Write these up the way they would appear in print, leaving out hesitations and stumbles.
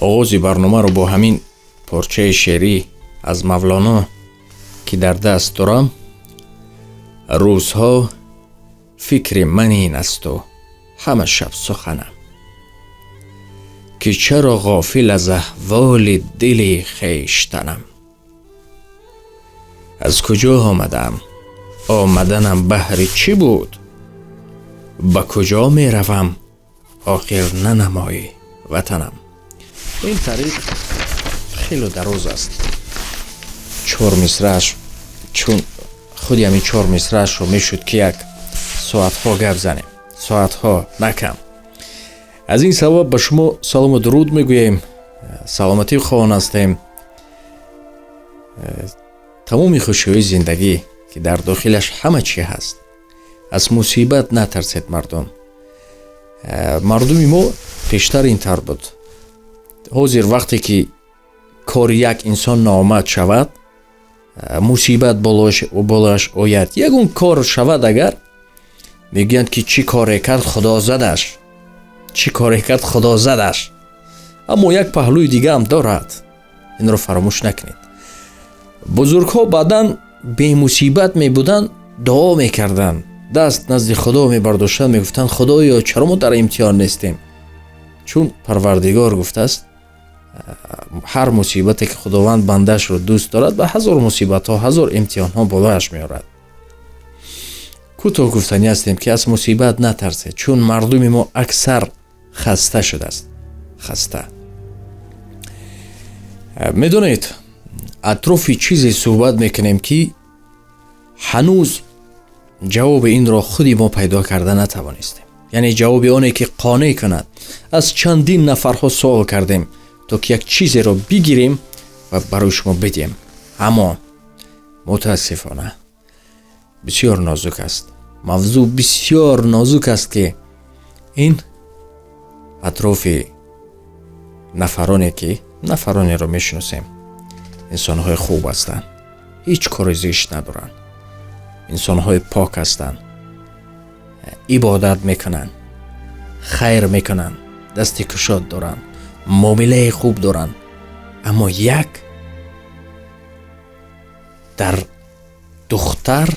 Оғози барномаро бо ҳамин порчаи шеърӣ аз Мавлоно, ки дар даст дорам. Рӯзҳо фикри ман ин асту ҳама шаб суханам, ки чаро ғофил аз аҳволи дили хештанам. Аз куҷо омадам? Омаданам баҳри чӣ буд? Ба куҷо меравам? Охир нанамоӣ ватанам. Ин тариқ хеле дароз аст. Чор мисрааш, чун худи ҳамин чор мисраашро мешуд, ки як соатҳо гап занем, соатҳо, на кам. Аз ин сабаб ба шумо салому дуруд мегӯем, саломатӣ хоҳон ҳастем, тамоми хушиҳои зиндагӣ, ки дар дохилаш ҳама чӣ ҳаст. Аз мусибат натарсед, мардум. Мардуми мо пештар ин тавр буд. Ҳозир вақте ки кори як инсон ноомад шавад, мусибат болояш ояд, ягон кор шавад агар, мегӯянд, ки чӣ коре кард, Худо задаш, чӣ коре кард, Худо задаш. Аммо як паҳлӯи дигаам дорад, инро фаромӯш накунед. Бузургҳо баъдан бемусибат мебуданд, дуо мекарданд, даст назди Худо мебардоштанд, мегуфтанд: «Худоё, чаро мо дар имтиҳон нестем?» Чун Парвардигор гуфтааст, ҳар мусибате ки Худованд бандаашро дӯст дорад, ба ҳазор мусибатҳо, ҳазор имтиҳонҳо болояш меорад. Кӯтоҳ гуфтанӣ ҳастем, ки аз мусибат натарсед, чун мардуми мо аксар хаста шудааст, хаста. Медонед, атрофи чизе суҳбат мекунем, ки ҳанӯз ҷавоби инро худи мо пайдо карда натавонистем, яъне ҷавоби оне ки қонеъ кунад. Аз чандин нафарҳо суол кардем, то ки як чизеро бигирем ва барои шумо бидиҳем, аммо мутаассифона бисёр нозук аст мавзӯъ, бисёр нозук аст, ки ин атрофи нафароне, ки нафаронеро мешиносем, инсонҳои хуб ҳастанд, ҳеҷ кори зишт надоранд, инсонҳои пок ҳастанд, ибодат мекунанд, хайр мекунанд, дасти кушод доранд, муомилаи хуб доранд, аммо як дар духтар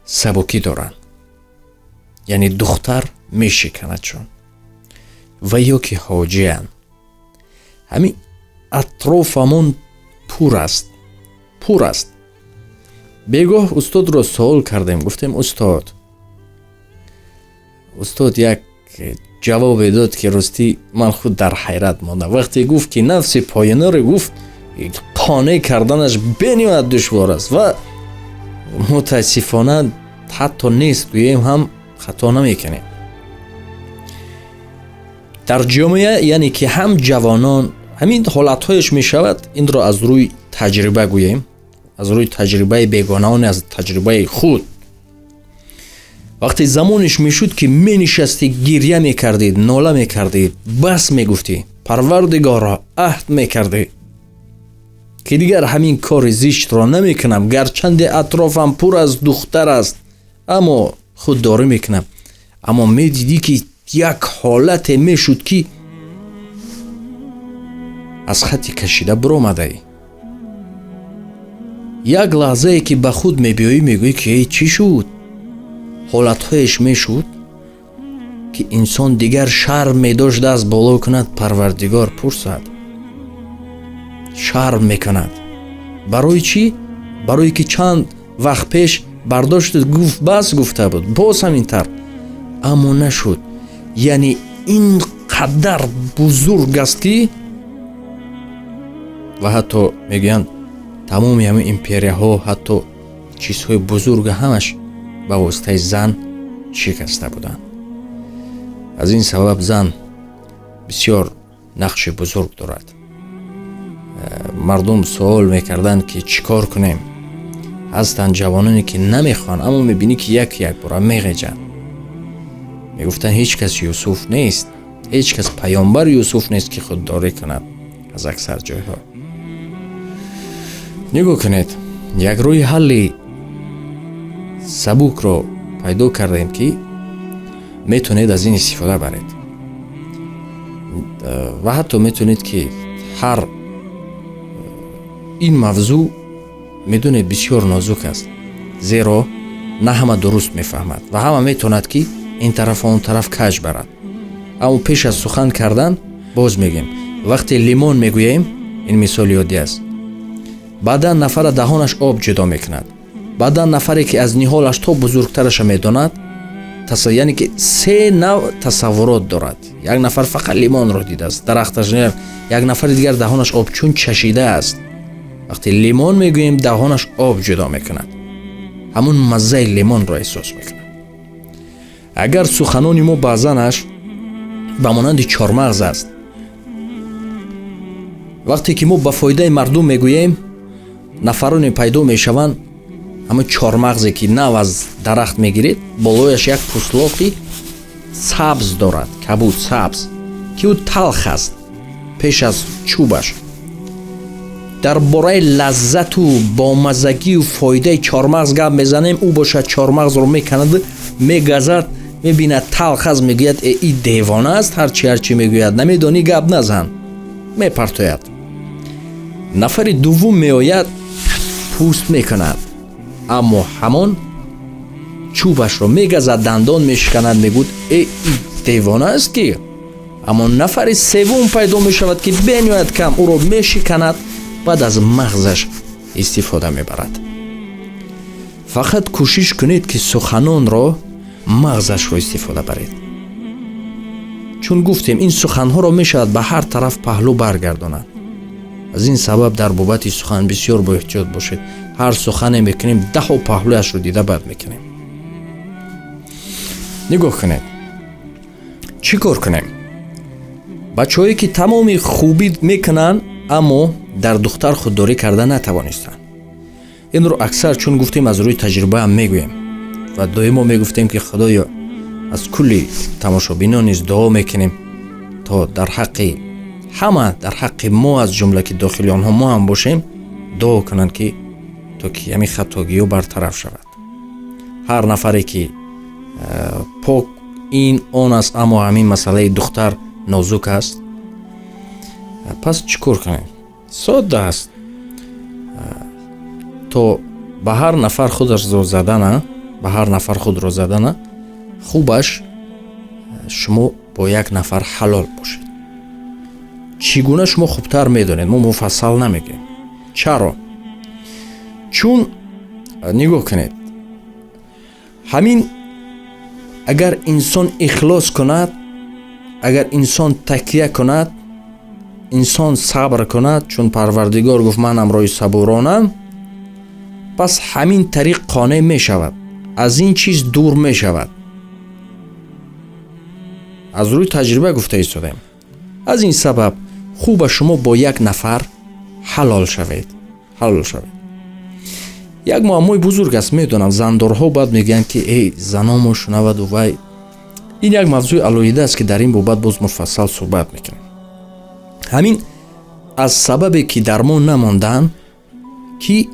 сабукӣ доранд, яъне духтар мешиканад, чун ва ё ки ҳоҷиянд. Ҳамин атрофамон пур аст, пур аст. Бегоҳ устодро суол кардем, гуфтем: «Устод, устод», як ҷавобе дод, ки ростӣ ман худ дар ҳайрат мондам. Вақте гуфт, ки нафси поинаро гуфт, қонеъ карданаш бениҳоят душвор аст ва мутаассифона ҳатто нест гӯем ҳам хато намекунем дар ҷомеа, яъне ки ҳам ҷавонон ҳамин ҳолатҳояш мешавад. Инро аз рӯи таҷриба гӯем, аз рӯи таҷрибаи бегонаон, аз таҷрибаи худ. Вақте замонеш мешуд, ки менишастӣ, гиря мекардӣ, нола мекардӣ, бас мегуфтӣ, Парвардигорро аҳд мекардӣ, ки дигар ҳамин кори зиштро намекунам, гарчанде атрофам пур аз духтар аст, аммо худдорӣ мекунам. Аммо медидӣ, ки як ҳолате мешуд, ки аз хатти кашида биромадаӣ. Як лаҳзае ки ба худ мебиёӣ, мегӯӣ, ки эй, чӣ шуд? Ҳолатҳоеш мешуд, ки инсон дигар шарм медошт даст боло кунад, Парвардигор пурсад, шарм мекунад. Барои чӣ? Барое ки чанд вақт пеш бардошт, гуфт, бас гуфта буд, боз ҳамин тавр, аммо нашуд. Яъне ин қадар бузург аст, ки ва ҳатто мегӯянд, тамоми ҳамин империяҳо, ҳатто чизҳои бузурга, ҳамаш ба воситаи зан шикаста буданд. Аз ин сабаб зан бисёр нақши бузург дорад. Мардум суол мекарданд, ки чӣ кор кунем. Ҳастанд ҷавононе, ки намехоҳанд, аммо мебинӣ, ки як якбора меғеҷанд. Мегуфтанд, ҳеҷ кас Юсуф нест, ҳеҷ кас паёмбар Юсуф нест, ки худдорӣ кунад. Аз аксар ҷойҳо нигоҳ кунед, як роҳи ҳалли сабукро пайдо кардем, ки метавонед аз ин истифода баред. Ва ҳатто метавонед, ки ҳар ин мавзӯъ, медонед, бисёр нозук аст, зеро на ҳама дуруст мефаҳмад ва ҳама метавонад, ки ин тараф, он тараф каҷ барад. Аммо пеш аз сухан кардан боз мегӯем: вақте лимон мегӯем, ин мисоли оддӣ аст, баъдан нафара даҳонаш об ҷудо мекунад, баъдан нафаре, ки аз ниҳолаш то бузургтараша медонад, яъне ки се нав тасаввурот дорад. Як нафар фақат лимонро дидааст, дарахташ, як нафари дигар даҳонаш об, чун чашидааст. Вақте лимон мегӯем, даҳонаш об ҷудо мекунад, ҳамун маззаи лимонро эҳсос мекунад. Агар суханони мо баъзанаш ба монанди чормағз аст, вақте ки мо ба фоидаи мардум мегӯем, нафароне пайдо мешаванд, ҳамон чормағзе, ки нав аз дарахт мегиред, болояш як пӯстлоқи сабз дорад, кабуд, сабз, ки ӯ талх аст пеш аз чӯбаш. Дар бораи лаззату бомаззагию фоидаи чормағз гап мезанем, ӯ бошад, чормағзро меканад, мегазад, мебинад, талх аст, мегӯяд: «Э, и девона аст, ҳарчи мегӯяд, намедонӣ, гап назан», мепартояд. Нафари дуввум меояд, пӯст мекунад, аммо ҳамон чӯбашро мегазад, дандон мешиканад, мегӯяд: «Э, и девона аст ки». Аммо нафари севум пайдо мешавад, ки бениҳоят кам ӯро мешиканад, баъд аз мағзаш истифода мебарад. Фақат кӯшиш кунед, ки суханонро мағзашро истифода баред, чун гуфтем, ин суханҳоро мешавад ба ҳар тараф паҳлӯ баргардонад. Аз ин сабаб дар бобати сухан бисёр боэҳтиёт бошед. Ҳар сухане мекунем, даҳо паҳлӯяшро дида бад мекунем. Нигоҳ кунед, чӣ кор кунем? Бачаҳое, ки тамоми хубӣ мекунанд, аммо дар духтар худдорӣ карда натавонистанд. Инро аксар, чун гуфтем, аз рӯи таҷрибаам мегӯем ва доимо мегуфтем, ки Худоё, аз кулли тамошобинон низ дуо мекунем, то дар ҳаққи ҳама, дар ҳаққи мо, аз ҷумла ки дохили онҳо мо ҳам бошем, дуо кунанд, ки то ки ҳамин хатогиҳо бартараф шавад. Ҳар нафаре, ки пок ин он аст, аммо ҳамин масъалаи духтар нозук аст. Пас чӣ кор кунем? Содда аст: то ба ҳар нафар худашро задана, ба ҳар нафар худро задана, хубаш шумо бо як нафар ҳалол бошед. Чӣ гуна, шумо хубтар медонед, мо муфассал намегӯем. Чаро? Чун нигоҳ кунед, ҳамин агар инсон ихлос кунад, агар инсон такя кунад, инсон сабр кунад, чун Парвардигор гуфт: «Ман ҳамроҳи сабуронам», пас ҳамин тариқ қонеъ мешавад, аз ин чиз дур мешавад. Аз рӯи таҷриба гуфта истодаем. Аз ин сабаб хуба шумо бо як нафар ҳалол шавед, ҳалол шавед. Як муаммои бузург аст, медонам, зандорҳо баъд мегӯянд, ки эй, заномо шунаваду вай. Ин як мавзӯи алоҳида аст, ки дар ин бобат боз муфассал суҳбат мекунем. Ҳамин аз сабабе, ки дар мо намонданд, ки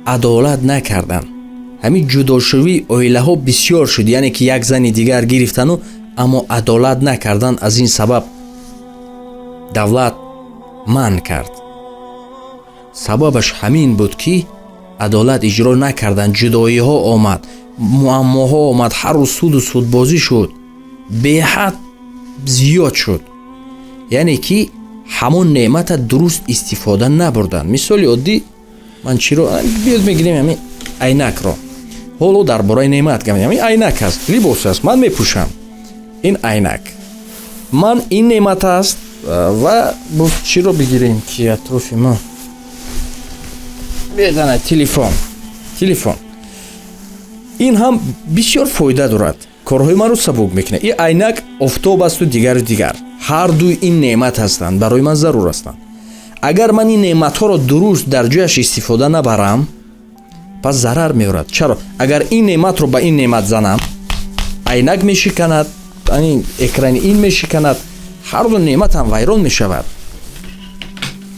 адолат накарданд, ҳамин ҷудошавии оилаҳо бисёр шуд, яъне ки як зани дигар гирифтану, аммо адолат накарданд. Аз ин сабаб давлат манъ кард. Сабабаш ҳамин буд, ки адолат иҷро накарданд, ҷудоиҳо омад, муаммоҳо омад, ҳар рӯз суду судбозӣ шуд, беҳад зиёд шуд, яъне ки ҳамон неъмата дуруст истифода набурданд. Мисоли оддӣ ман чиро биёд мегирем? Ҳамин айнакро. Ҳоло дар бораи неъмат гап. Ҳамин айнак аст, либос аст, ман мепӯшам ин айнак, ман ин неъмат аст. Ва боз чиро бигирем, ки атрофи мо безана? Телефон. Телефон ин ҳам бисёр фоида дорад, корҳои маро сабук мекунад. Ин айнак офтоб асту дигару дигар. Ҳар дуи ин неъмат ҳастанд, барои ман зарур ҳастанд. Агар ман ин неъматҳоро дуруст дар ҷояш истифода набарам, пас зарар меорад. Чаро? Агар ин неъматро ба ин неъмат занам, айнак мешиканад, экрани ин мешиканад, ҳарду неъматам вайрон мешавад,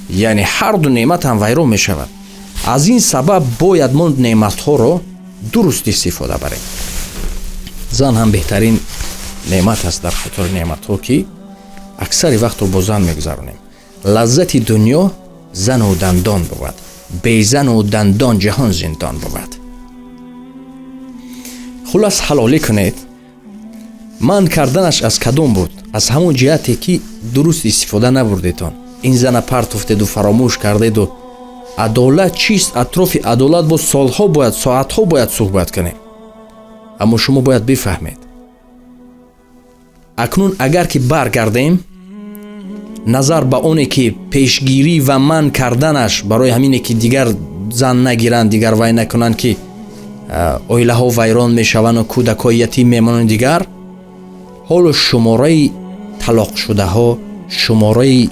яъне ҳарду неъматам вайрон мешавад. Аз ин сабаб бояд мо неъматҳоро дуруст истифода барем. Зан ҳам беҳтарин неъмат аст дар қатори неъматҳо, ки Аксари вақтро бо зан мегузаронем. Лаззати дунё зану дандон бувад, безану дандон ҷаҳон зиндон бувад. Хулас, ҳалолӣ кунед. Ман карданаш аз кадом буд? Аз ҳамон ҷиҳате ки дуруст истифода набурдетон. Ин зана партофтеду фаромӯш кардеду. Адолат чист? Атрофи адолат боз солҳо бояд, соатҳо бояд суҳбат кунем, аммо шумо бояд бифаҳмед. Акнун агар ки баргардем назар ба оне ки пешгирӣ ва манъ карданаш барои ҳамине ки дигар зан нагиранд, дигар вай накунанд, ки оилаҳо вайрон мешаванду кӯдакҳои ятим мемонанд, дигар ҳоло шумораи талоқшудаҳо, шумораи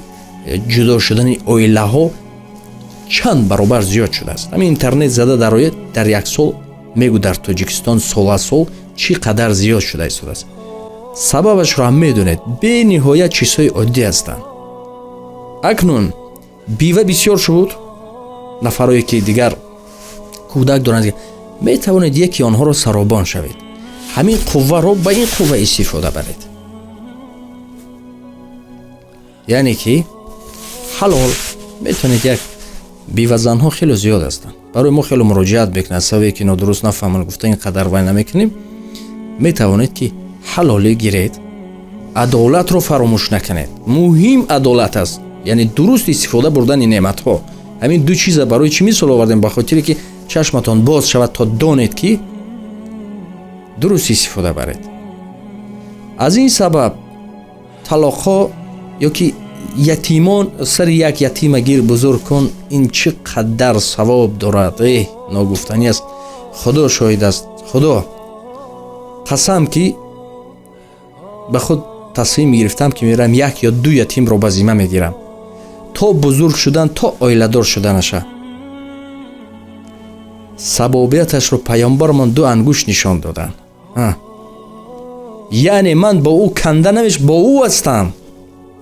ҷудо шудани оилаҳо чанд баробар зиёд шудааст. Ҳамин интернет зада дарояд, дар як сол мегӯ, дар Тоҷикистон сол аз сол чӣ қадар зиёд шуда истодааст. Сабабашро ҳам медонед, бениҳоят чизҳои оддӣ ҳастанд. Акнун бива бисёр шуд, нафарое ки дигар кӯдак доранд, метавонед яке онҳоро саробон шавед, ҳамин қувваро ба ин қувва истифода баред, яъне ки ҳалол метавонед. Як бивазанҳо хеле зиёд ҳастанд, барои мо хеле муроҷиат мекунанд, сабабе ки нодуруст нафаҳманд, гуфта ин қадар вай намекунем. Метавонед ки ҳалолӣ гиред, адолатро фаромӯш накунед. Муҳим адолат аст, яъне дуруст истифода бурдани неъматҳо. Ҳамин ду чиза барои чӣ мисол овардем? Ба хотире ки чашматон боз шавад, то донед ки дуруст истифода баред. Аз ин сабаб талоқҳо ё ки ятимон, сари як ятима гир, бузург кун, ин чӣ қадар савоб дорад, эҳ, ногуфтанӣ аст. Худо шоҳид аст, Худо қасам ки ба худ тасмим гирифтам ки мерам як ё ду ятимро ба зимма мегирам то бузург шудан, то оиладор шуданаша. Сабобияташро паёмбармон ду ангушт нишон доданд, яъне ман бо ӯ канда намеш, бо ӯ ҳастам.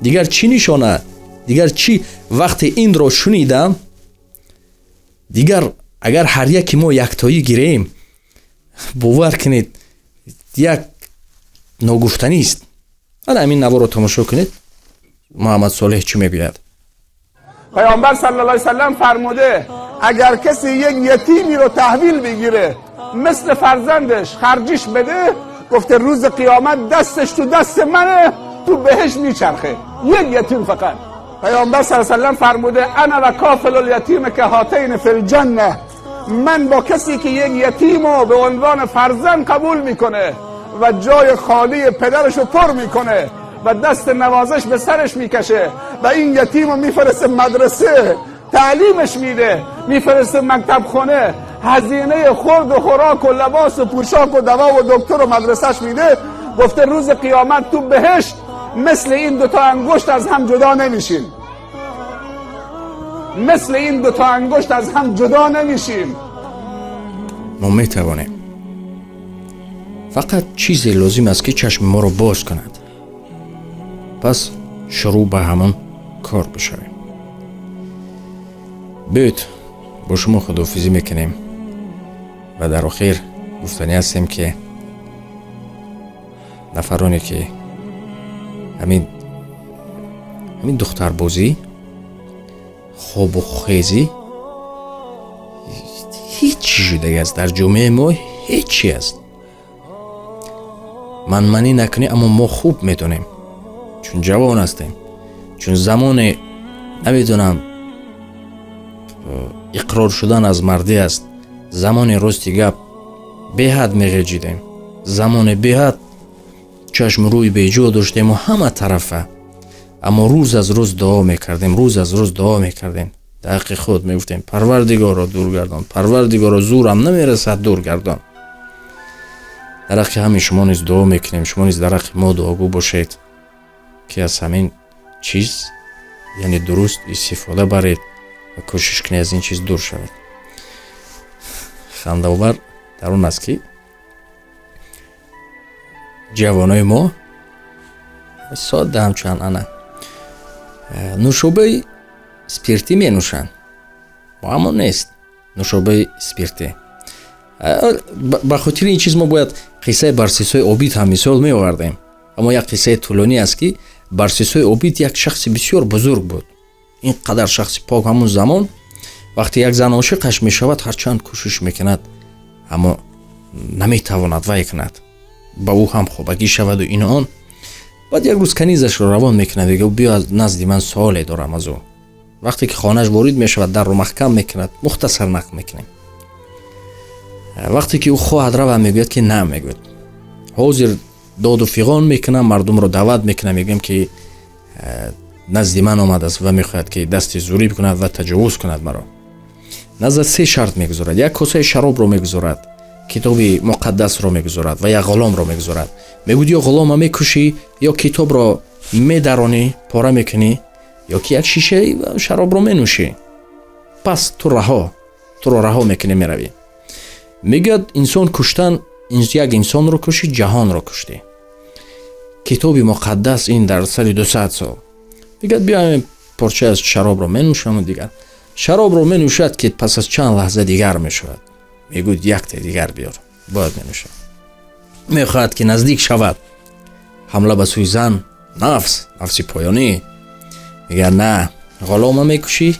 Дигар чӣ нишона, дигар чӣ? Вақте инро шунидам, дигар агар ҳар яки мо яктоӣ гирем, бовар кунед, як ногуфтанист. Ана ҳамин наворо тамошо кунед, Муҳаммад Солеҳ чӣ мегӯяд. پیامبر صلی الله علیه وسلم فرموده اگر کسی یک یتیمی رو تحویل بگیره، مثل فرزندش خرجیش بده، گفته روز قیامت دستش تو دست منه، تو بهشت میچرخه. یک یتیم فقط. پیامبر صلی الله علیه وسلم فرموده انا و کافل الیتیم کهاتین فی الجنه. من با کسی که یک یتیم رو به عنوان فرزند قبول میکنه و جای خالی پدرش رو پر میکنه و دست نوازش به سرش میکشه و این یتیم رو میفرسته مدرسه، تعلیمش میده، میفرسته مکتب خونه، هزینه خورد و خوراک و لباس و پوشاک و دوا و دکتر و مدرسهش میده، گفته روز قیامت تو بهشت مثل این دوتا انگشت از هم جدا نمیشیم، مثل این دوتا انگشت از هم جدا نمیشیم. ما میتوانیم، فقط چیزی لازم است که چشم ما رو باز کند، пас шурӯъ ба ҳамон кор бишавем. Биёед, бо шумо худоҳофизӣ мекунем ва дар охир гуфтанӣ ҳастем ки нафароне ки ҳамин духтарбозӣ, хобу хезӣ ҳеҷ чӣ шудаги аст дар ҷомеаи мо, ҳеҷ чи аст. Манманӣ накунӣ, аммо мо хуб медонем, чун ҷавон ҳастем, чун замоне намедонам иқрор шудан аз мардӣ аст. Замони рости гап беҳад меғеҷидем, замоне беҳад чашму рӯи беҷо доштему ҳама тарафа, аммо рӯз аз рӯз дуо мекардем, рӯз аз рӯз дуо мекардем, дар ҳаққи худ мегуфтем: Парвардигоро, дур гардон, Парвардигоро, зӯрам намерасад, дур гардон. Дар ҳаққи ҳамин шумо низ дуо мекунем, шумо низ дар ҳаққи мо дуогӯ бошед, ки аз ҳамин чиз, яъне дуруст истифода баред ва кӯшиш кунед аз ин чиз дур шавед. Хандаовар дар он аст, ки ҷавонои мо содда ҳамчун ана нӯшобаи спиртӣ менӯшанд, аммо нест нӯшобаи спиртӣ. Ба хотири ин чиз мо бояд қиссаи Барсисои Обид ҳам мисол меовардем, аммо як қиссаи тӯлонӣ аст, ки Барсисои обид як шахси бисёр бузург буд, ин қадар шахси пок. Ҳамун замон вақте як зан ошиқаш мешавад, ҳарчанд кӯшиш мекунад, аммо наметавонад вай кунад, ба ӯ ҳам хобагӣ шаваду ину он. Баъд як рӯз канизашро равон мекунад, мега: «Биё назди ман, суоле дорам аз ӯ». Вақте ки хонааш ворид мешавад, дарро маҳкам мекунад. Мухтасар нақл мекунем. Вақте ки ӯ хоҳад рава, мегӯяд ки на, мегӯяд, ҳозир доду фиғон мекунам, мардумро даъват мекунам, мегӯям ки назди ман омадааст ва мехоҳад ки дасти зӯрӣ бикунад ва таҷовуз кунад маро. Назар се шарт мегузорад: як косаи шаробро мегузорад, китоби муқаддасро мегузорад ва як ғуломро мегузорад. Мегӯяд: ё ғулома мекушӣ, ё китобро медаронӣ, пора мекунӣ, ё ки як шишаи шаробро менӯшӣ, пас ту раҳо, туро раҳо мекунӣ, меравӣ. Мегӯяд: инсон куштан, як инсонро кушӣ, ҷаҳонро куштӣ. Китоби муқаддас ин дар сари 200 сол. Мегӯяд: биё, порча аз шаробро менӯшаму дигар. Шаробро менӯшад, ки пас аз чанд лаҳза дигар мешавад. Мегӯяд: якте дигар биёр, бояд менӯшад. Мехоҳад ки наздик шавад, ҳамла ба сӯи зан, нафс, нафси поёнӣ. Мегӯяд: на, ғулома мекушӣ,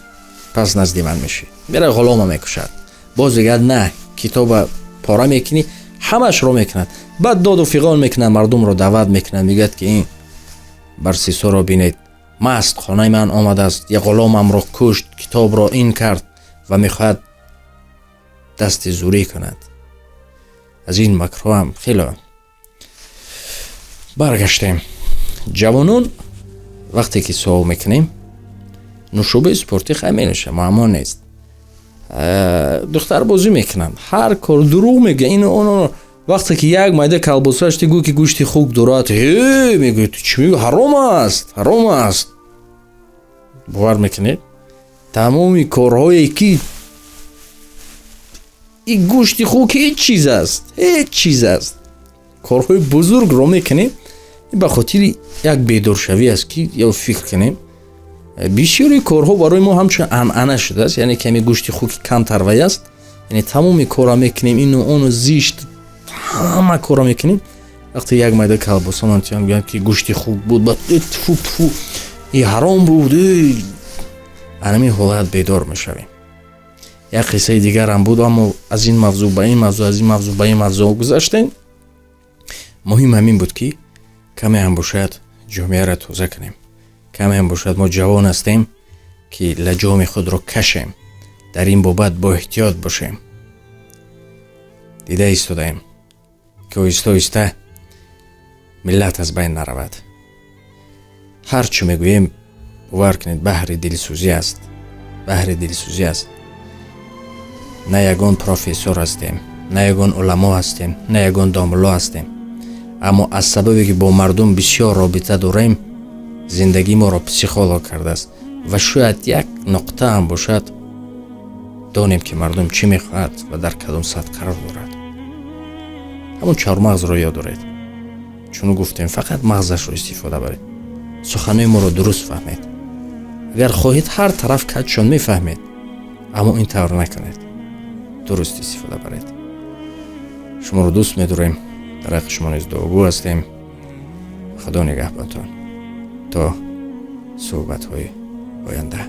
пас назди ман мешӣ. Мера, ғулома мекушад. Боз мегӯяд: на, китоба пора мекунӣ. Ҳамашро мекунад. Баъд доду фиғон мекунад, мардумро даъват мекунад, мегӯяд ки ин Барсисоро бинед, маст хонаи ман омадааст, як ғуломамро кушт, китобро ин кард ва мехоҳад дасти зӯрӣ кунад. Аз ин макрҳоам хеле баргаштем. Ҷавонон, вақте ки суол мекунем, нушобаи спортӣ хай менӯшам, муаммо нест, духтарбозӣ мекунанд, ҳар кор, дурӯғ мегӯя, ин он. Вақте ки як майда колбасаш ти, гӯ ки гӯшти хук дорад, ҳе, мегӯяд: ту чӣ мегӯ, ҳаром аст, ҳаром аст. Бовар мекунед, тамоми корҳое ки и гӯшти хук ҳеҷ чиз аст, ҳеҷ чиз аст, корҳои бузургро мекунем. Ба хотири як бедоршавӣ аст, ки ё фикр кунем. Бисёри корҳо барои мо ҳамчун анъана шудааст, яъне каме гӯшти хуки камтар вай аст, яъне тамоми корро мекунем, ину ону зишт, ҳама корро мекунем. Вақте як майда колбаса мегӯянд ки гӯшти хук буд, ба тфу, тфу, и ҳаром буд, анамин ҳолат бедор мешавем. Як қиссаи дигарам буд, аммо аз ин мавзӯъ ба ин мавзӯъ, аз ин мавзӯъ ба ин мавзӯъ гузаштем. Муҳим ҳамин буд, ки каме ҳам бошад ҷомеаро тоза кунем, каме ҳам бошад мо ҷавон ҳастем, ки лаҷоми худро кашем, дар ин бобат бо эҳтиёт бошем. Дида истодаем, ки оҳиста оҳиста миллат аз байн наравад. Ҳар чӣ мегӯем, бовар кунед, баҳри дилсӯзӣ аст, баҳри дилсӯзӣ аст. На ягон профессор ҳастем, на ягон уламо ҳастем, на ягон домулло ҳастем, аммо аз сабабе ки бо мардум бисёр робита дорем, зиндагии моро психолог кардааст ва шояд як нуқта ҳам бошад, донем, ки мардум чӣ мехоҳад ва дар кадом сатҳ қарор дорад. Ҳамон чормағзро ёд доред, чун гуфтем, фақат мағзашро истифода баред. Суханои моро дуруст фаҳмед. Агар хоҳед, ҳар тараф каҷшон мефаҳмед, аммо ин тавр накунед, дуруст истифода баред. Шуморо дӯст медорем, дар ҳаққи шумо низ дуогӯ ҳастем. Худо нигаҳбонтон то суҳбатҳои оянда.